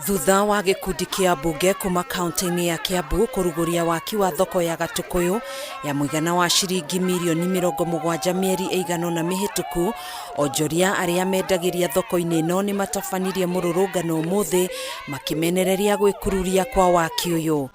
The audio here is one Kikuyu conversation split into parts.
Thutha wa gĩkundi kĩa ambunge kuma kaunti-inĩ ya Kiambu kũrugũria waki wa thoko ya Gatũkũyũ ya mũigana wa ciringi mirioni 70 mĩeri ĩigana ũna mĩhĩtũku, onjoria arĩa mendagĩria thoko-inĩ ĩno nĩ matabanirie mũrũrũngano ũmũthĩ makĩmenereria gwĩkururia kwa waki ũyũ.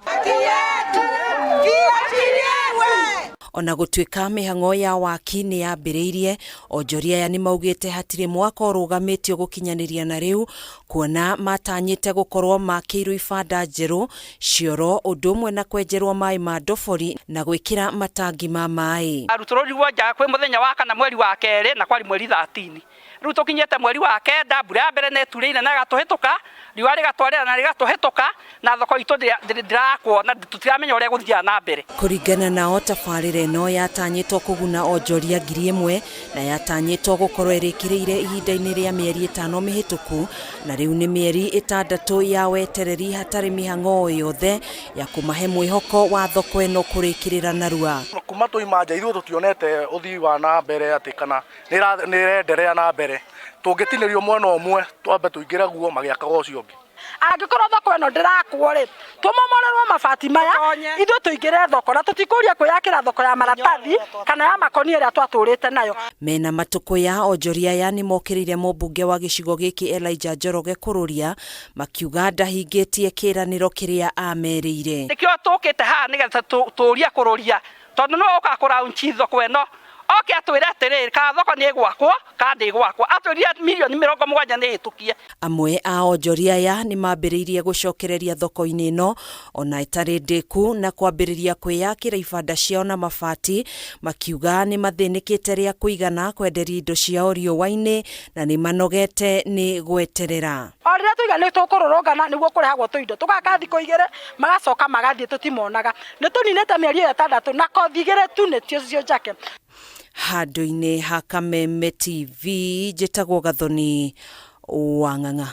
Ona gũtuĩka mĩhang'o ya waki nĩ yambĩrĩirie, onjoria aya nĩ maugĩte hatirĩ mwako ũrũgamĩtio gũkinyanĩria na rĩu, kuona matanyĩte gũkorwo makĩirwo ibanda njerũ, cioro, ũndũ ũmwe na kwenjerwo maĩ ma ndobori na gwĩkĩra matangi ma maĩ. Arutũrũrirwo nja kwĩ mũthenya wa kana mweri wa kerĩ na kwarĩ mweri 13. Rĩu tũkinyĩte mweri wa kenda, mbura ya mbere nĩ ĩturĩire na ĩgatũhĩtũka, riũa rĩgatwarĩra na rĩgatũhĩtũka, na thoko itũ ndĩrakwo na tũtiramenya ũrĩa ĩgũthiaga na mbere. Kũringana nao, tabarĩra ĩno yatanyĩtwo kũguna onjoria 1000 na yatanyĩtwo gũkorwo ĩrĩkĩrĩire ihinda-inĩ rĩa mĩeri ĩtano mĩhĩtũku, na rĩu nĩ mĩeri ĩtandatũ ya wetereri hatarĩ mĩhang'o o yothe ya kũmahe mwĩhoko wa thoko ĩno kũrĩkĩrĩra narua. Kuma twauma nja ithuĩ tũtionete ũthii wa na mbere atĩ kana nĩ ĩrenderea na mbere. Tũngĩtinĩrio mwena ũmwe twambe tũingĩre guo magĩakaga ũcio ũngĩ. Angĩkorwo thoko ĩno ndĩrakwo rĩ, tũmomorerwo mabati maya ithuĩ tũingĩre thoko na tũtikũria kwĩyakĩra thoko ya maratathi kana ya makonia ĩrĩa twatũrĩte nayo. Mena matũkũya, onjoria aya nĩmokĩrĩire mũmbunge wa gĩcigo gĩkĩ Elijah Njoroge kũrũria makiuga ndahingĩtie kĩranĩro kĩrĩa amerĩire. Nĩkĩo tũkĩte haha nĩgetha tũrie kũrũria tondũ nĩwe ũkaga kũ launch thoko ĩno oke atwĩre atĩrĩrĩ kana thoko nĩ ĩgwakwo kana ndĩgwakwo atwĩrire mirioni 70 nĩ hĩtũkie. Amwe a onjoria aya nĩ mambĩrĩirie gũcokereria thoko-inĩ ĩno ona ĩtarĩ ndĩku na kwambĩrĩria kwĩyakĩra ibanda ciao na mabati makiuga nĩ mathĩnĩkĩte rĩa kũigana kwenderia indo ciao riũa-inĩ na nĩ manogete nĩ gweterera. O rĩrĩa twaiga nĩ tũkũrũrũngana nĩguo kũrehagwo tũindo tũgaka thikũ igĩrĩ magacoka magathiĩ tũtimonaga. Nĩ tũninĩte mĩeri ĩyo ĩtandatũ na kothi igĩrĩ tu nĩcio cio njake. Handũ-inĩ ha Kameme TV, njĩtagwo Gathoni Wang'ang'a.